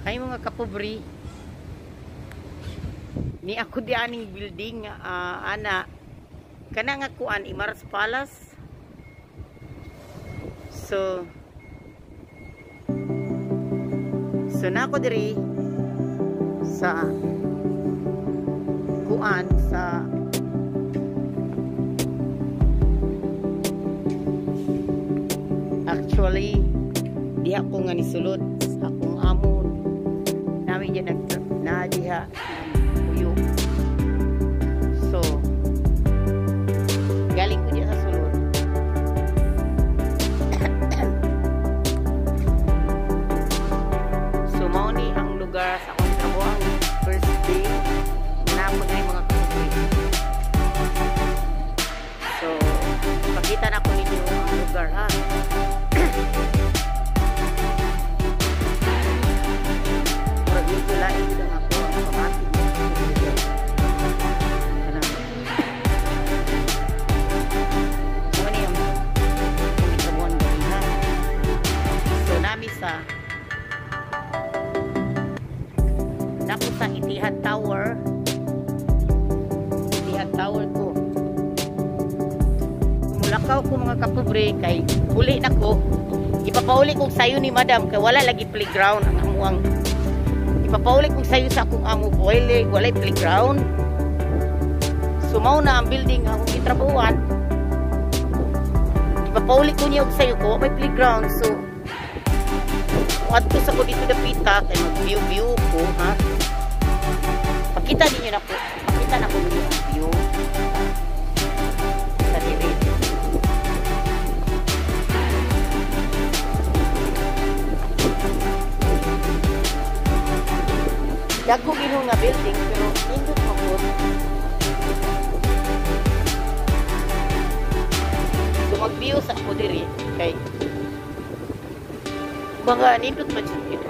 Ay mga kapobre, ni ako di aning building ana kana nga kuan Emirates Palace. So nako diri sa kuan sa actually di ako nga nisulod sa akong amo namin diyan nag na diha puyo. So galing ko diya sa sulod. So mao ni ang lugar sa akong trabaho ang first day na pagay mga kapobre. So pakita na ko ninyo ang lugar ha. Murag medyo lain lang ako ang pamati. Mao ni ang akong gitrabahoan gabi ha. So nami sa nako sa Etihad Tower. Etihad Tower ko. Mulakaw ko mga kapobre kay uli na ko. Ipapauli kong sayo ni madam kay wala lagi playground ang amuang. Ipapauli kong sayo sa akong amo boile, walay playground. So mao na ang building akong gitrabahuan. Ipapauli ko niya og sayo ko may playground. So adto sa ko dito dapita kay mag view view ko ha. Pakita ninyo na ko. Pakita na ko ninyo ang view sa diri. Dagko gino nga building pero nindot man gud. So mag-view sa ako diri kay mga nindot man jud ito.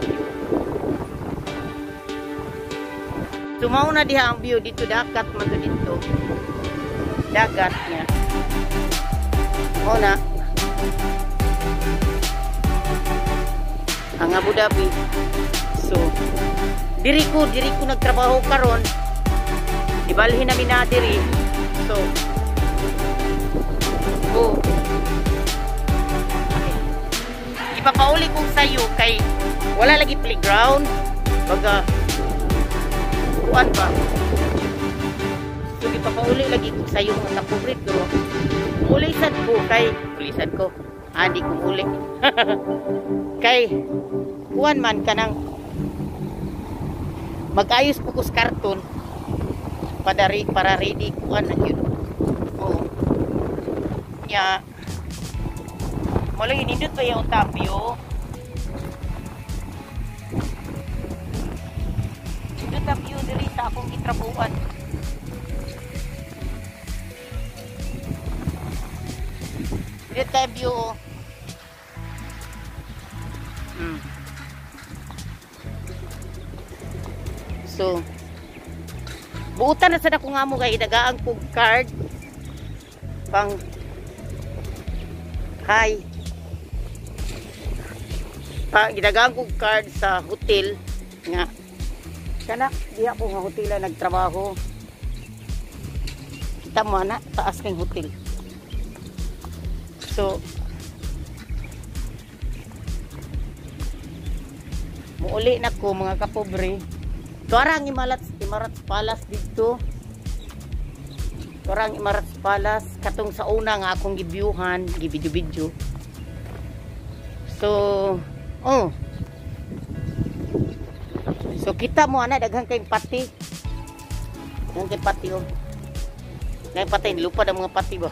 So mao na diha ang view dito, dagat man gud dito. Dagat niya. Mao na ang Abu Dhabi. So diri ko nagtrabaho karon. Ibalhin nami na diri. So oh. Ipapauli kong sayo kay wala lagi playground. Baga kuan ba. So ipapauli lagi kong sayo mga kapobre pero ulisan ko kay ulisan ko. Ah, di ko uli. Kay kuan man kanang mag-ayos po ko sa karton para ready kuan na yun. Oo. Nya malay nindot pa yung tapyo. Nindot tapyo diri sa akong gitrabuhan. Nindot tapyo. So buutan na sad ako nga mo kay dagaan kog card pang hi pa gidagaan kog card sa hotel nga kana diha ko nga hotel na nagtrabaho. Kita mo ana taas kay hotel. So muuli na ko mga kapobre. Tuarang Emirates Palace dito. Tuarang Emirates Palace katong sa una nga akong gibyuhan, gibidyo-bidyo. So, oh. So kita mo ana daghan kay pati. Daghan kay pati oh. Daghan pati nilupad ang mga pati ba.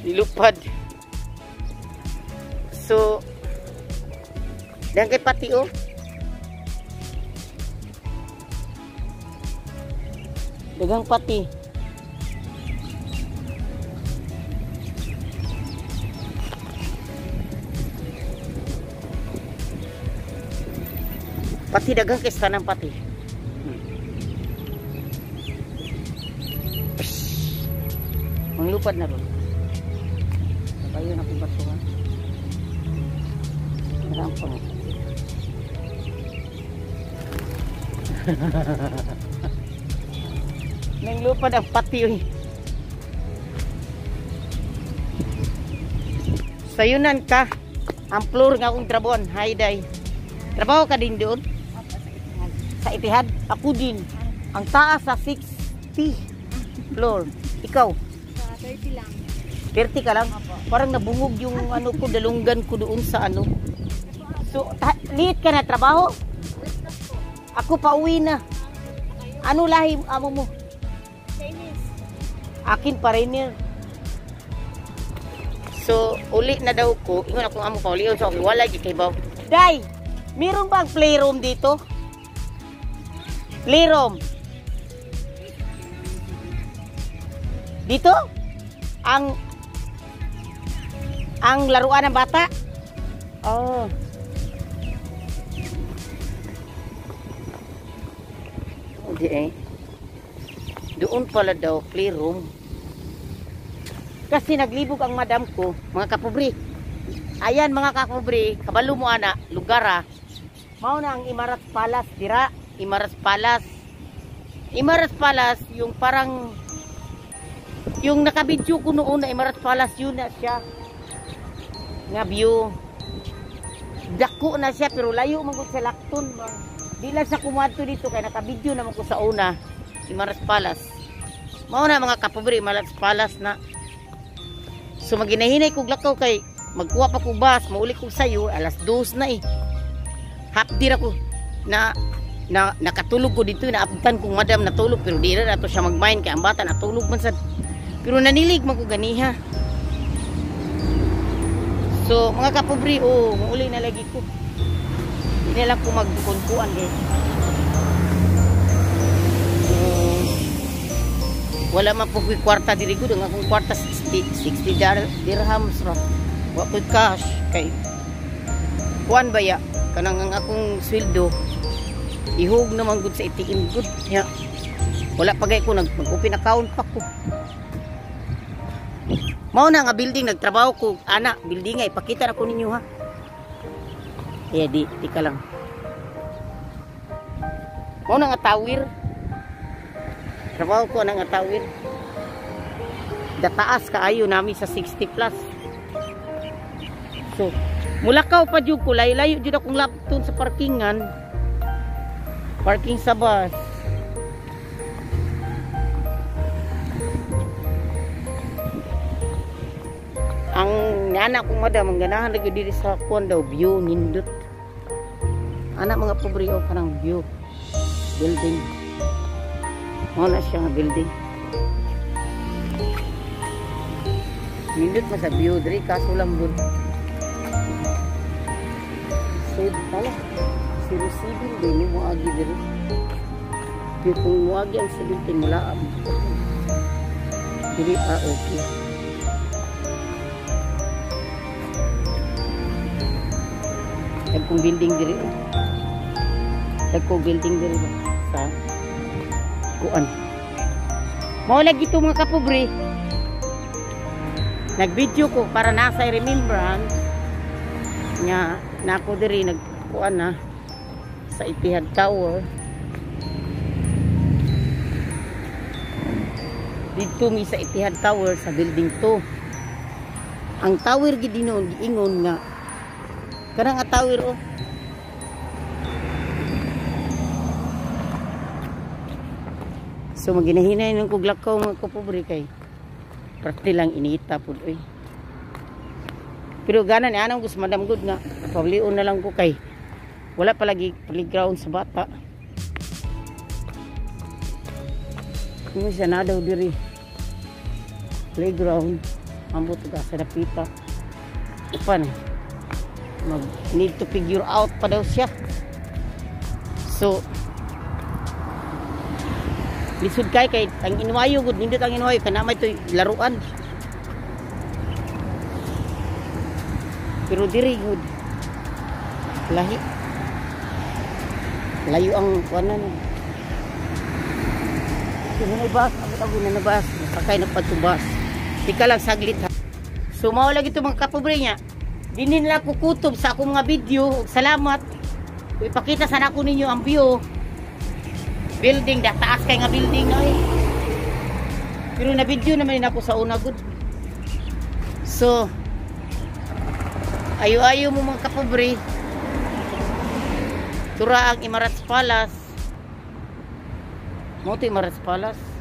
Nilupad. So daghan kay pati oh. Daghang pati. Pati daghang kay tanang pati. Manglupad na ron. Kayo na kong batuhan. Marang pa. Nang lupad ang pati oy. Sayunan ka. Ang floor nga akong trabahoan. Hi day. Trabaho ka din doon? Sa Etihad. Ako din. Ang taas sa 60 floor. Ikaw? Sa 30 lang. 30 ka lang? Parang nabungog yung ano ko, dalunggan ko doon sa ano. So, liit ka na trabaho? Ako pa uwi na. Ano lahi amo mo? Chinese. Akin foreigner. So, uli na daw ko. Ingon akong amo pa uli. So, okay, wala gid kay baw. Day, meron bang playroom dito? Playroom. Dito? Ang laruan ng bata? Oh. Hindi eh. Doon pala daw playroom. Kasi naglibog ang madam ko, mga kapobre. Ayan mga kapobre, kabalo mo ana, lugar ah. Mao na ang Imarat Palace dira, Imarat Palace. Imarat Palace, yung parang yung nakabidyo ko noon na Imarat Palace, yun na siya. Nga view. Dako na siya pero layo man gud sa Lakton. Di lang sa kumadto dito kay nakabidyo naman ko sa una, Imarat Palace. Mao na mga kapobre, Imarat Palace na. So maginahinay kog lakaw kay magkuha pa kog bus, mauli kog sayo alas 2 na eh. Half day ra ko na nakatulog ko dito, naabtan kong madam natulog pero di ra nato siya magmain kay ang bata natulog man sad. Pero nanilig man ko ganiha. So mga kapobre, oh, mauli na lagi ko. Di na lang ko magkunkuan guys. Wala man po ko'y kwarta diri ko, ang akong kwarta 60 dirhams ra. Wa ko'y cash kay kuan ba ya kanang ang akong sweldo ihog naman gud sa ATM gud ya. Wala pa gay ko nag-open account pa ko. Mao na nga building nagtrabaho ko ana, building nga ipakita na ko ninyo ha. Eh di ka lang. Mao na nga tower. Trabaho ko na nga tower. Dataas kaayo nami sa 60 plus. So, mulakaw pa jud ko, layo-layo jud akong lapton sa parkingan. Parking sa bus. Ang anak kong madam, ang ganahan lagi diri sa kuan daw view nindot. Anak mga pobre o kanang view building. Mao na siya nga building. Nindot man sa view diri kaso lang gud. Save pala. 07 din mo agi diri. Pero kung moagi ang 17 mula am. Dili pa okay. Dagkong building diri. Dagkong building diri ba sa kuan. Mao lagi to mga kapobre. Nag-video ko para nasa remembrance nga nako diri nagkuan na sa Etihad Tower. Didto mi sa Etihad Tower sa building 2. Ang tower gid dinon giingon nga kanang tower oh. So maginahinay nang kog lakaw mga kapobre kay prakti lang inita pud oy. Pero gana ni anong gusto madam good nga pablion na lang ko kay wala pa lagi playground sa bata. Ingon siya na daw diri playground ambot ka sa dapita. Upan mag need to figure out pa daw siya. So lisod kay kay ang inwayo gud nindot ang inwayo kana may toy laruan. Pero diri gud lahi layo ang kuanan. Sino na bus? Abot ako na bus. Sakay na pa to bus. Tika lang saglit ha. So mao lagi to mga kapobre niya. Dinin lang ko kutob sa akong mga video. Salamat. Ipakita sana ko ninyo ang view. Building da taas kay nga building ay. Pero na video naman din ako sa una gud. So ayo-ayo mo, mga kapobre. Tura ang Emirates Palace. Mao to Emirates Palace.